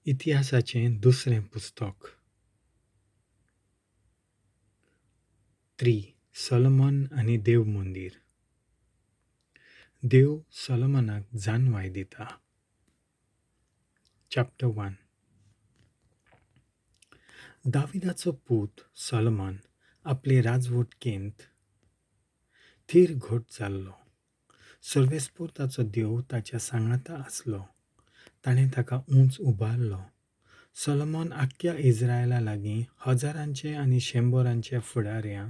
इतिहासाचें दुसरें पुस्तक. 3. सोलोमन आनी देव मंदीर. देव सोलोमनाक जाणवाय दिता. चॅप्टर 1. दाविदाचो पूत सोलोमन आपले राजवटकेंत थीर घट जाल्लो. सर्वेस्पोर ताचो देव ताच्या सांगाता आसलो. ताणें ताका उंच उबारलो. सोलोमन आख्ख्या इस्रायला लागीं हजारांचे आनी शंबरांचे फुडाऱ्यां,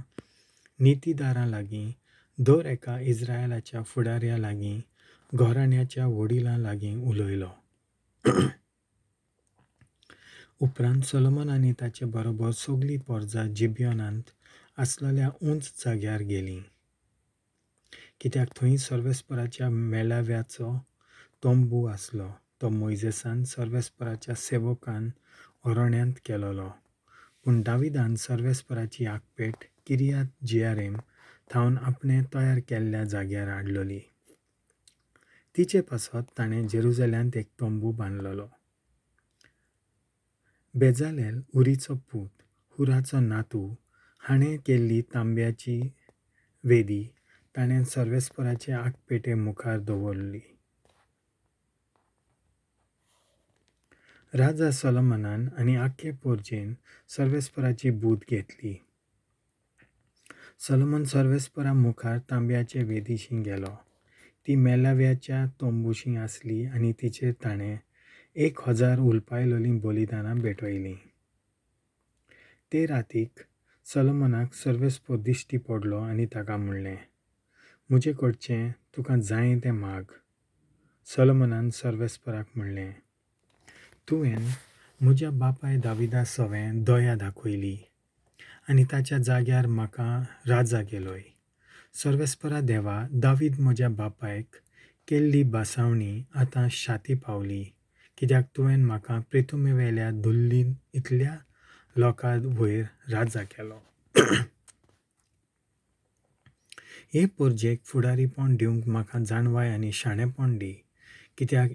नितीदारां लागीं, दर एका इस्रायलाच्या फुडाऱ्या लागीं, घराण्याच्या वडिलां लागीं उलयलो. उपरांत सोलोमन आनी ताचे बरोबर सगली पोरजा जिबियोनांत आसलेल्या उंच जाग्यार गेलीं, कित्याक थंय सर्वेस्पराच्या मेळाव्याचो तंबू आसलो. तो मोयजेसान सर्वेस्पराच्या सेवकान अरण्यांत केलोलो. पूण दाविदान सर्वेस्पराची आगपेट किरियात जियारेम थावन आपणें तयार केल्ल्या जाग्यार हाडलोली. तिचे पासत ताणें जेरुजाल्यांत एक तंबू बांदलोलो. बेजालेल उरीचो पूत, हुराचो नातू, हाणें केल्ली तांब्याची वेदी ताणें सर्वेस्पराचे आगपेटे मुखार दवरली. राजा सोलोमनान आनी आख्खे पोरजेन सर्वेस्पराची बूद घेतली. सोलोमन सर्वेस्परा मुखार तांब्याचे वेदीशी गेलो. ती मेलाव्याच्या तंबूशी आसली आनी तिचेर ताणें 1000 उलपायलोलीं बलिदानां भेटयलीं. ते रातीक सोलोमनाक सर्वेस्पोर दिश्टी पडलो आनी ताका म्हणलें, म्हजे कडचें तुका जाय तें माग. सोलोमनान सर्वेस्पराक म्हणलें, तुवें म्हज्या बापाय दाविदा सवें दया दाखयली आनी ताच्या जाग्यार म्हाका राजा केलोय. सर्वेस्परा देवा, दावीद म्हज्या बापायक केल्ली बासावणी आतां शाती पावली, कित्याक तुवें म्हाका प्रिथुमेवेल्या धुल्ली इतल्या लोकां वयर राजा केलो. हे पोरजेक फुडारीपण दिवंक म्हाका जाणवाय आनी शाणेपण दी, कित्याक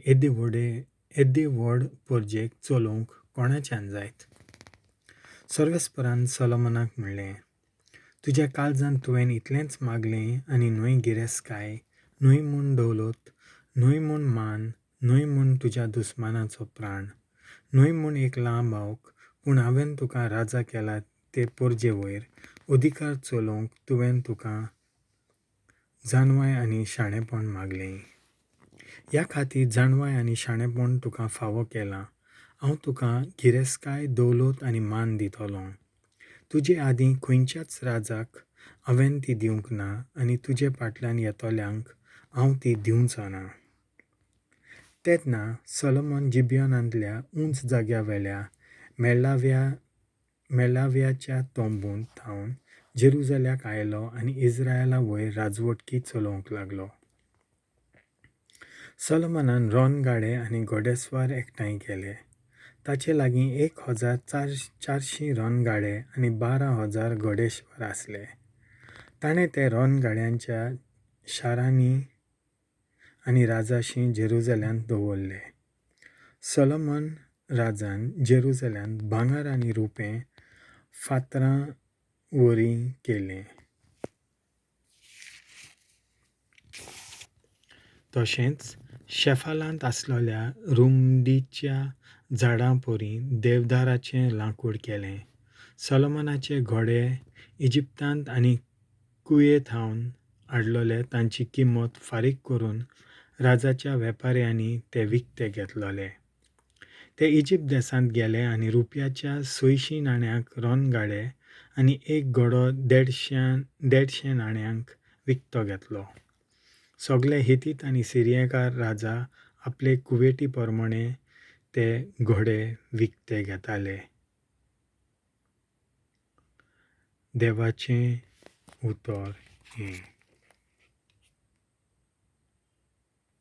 येद्दे व्हड पोरजेक चलोवंक कोणाच्यान जायत. सर्वेस्परान सोलोमनाक म्हणलें, तुज्या काळजान तुवें इतलेंच मागलें आनी न्हय गिरेस्तकाय, न्हय म्हूण दौलत, न्हय म्हूण मान, न्हय म्हूण तुज्या दुस्मानाचो प्राण, न्हय म्हूण एक लांब आवक, पूण हांवें तुका राजा केला ते पोरजे वयर अधिकार चलोवंक तुवें तुका जाणवाय आनी शाणेपण मागलें. ह्या खातीर जाणवाय आनी शाणेपण तुका फावो केलां. हांव तुका गिरेस्तकाय, दौलत आनी मान दितलो. तुजे आदीं खंयच्याच राजाक हांवें ती दिवंक ना आनी तुजे फाटल्यान येतल्यांक हांव ती दिवचो ना. तेन्ना सोलोमन जिबियोनांतल्या उंच जाग्या वेल्या मेळाव्याच्या तंबूंत थावन जेरुजाल्याक आयलो आनी इस्रायला वयर राजवटकी चलोवंक लागलो. सोलोमनान रणगाडे आनी घोडेस्वार एकठांय केले. ताचे लागीं 1400 रणगाडे आनी 12,000 घोडेस्वार आसले. ताणें ते रणगाड्यांच्या शारांनी आनी राजाशी जेरुजाल्यांत दवरले. सोलोमन राजान जेरुजाल्यांत भांगर आनी रुपें फातरां वरी केलें. तशेंच शेफालांत आसलेल्या रुमडीच्या झाडां परी देवदाराचें लांकूड केलें. सोलोमनाचे घोडे इजिप्तांत आनी कुये थावन हाडलोले तांची किंमत फारीक करून राजाच्या वेपाऱ्यांनी ते विकते घेतलोले. ते इजिप्त देशांत गेले आनी रुपयाच्या 600 नाण्यांक रणगाडे आनी एक घोडो 150 नाण्यांक विकतो घेतलो. सगले हितीत आनी सिरियेकार राजा आपले कुवेटी प्रमाणे ते घोडे विकते घेताले. देवाचें उतर हें.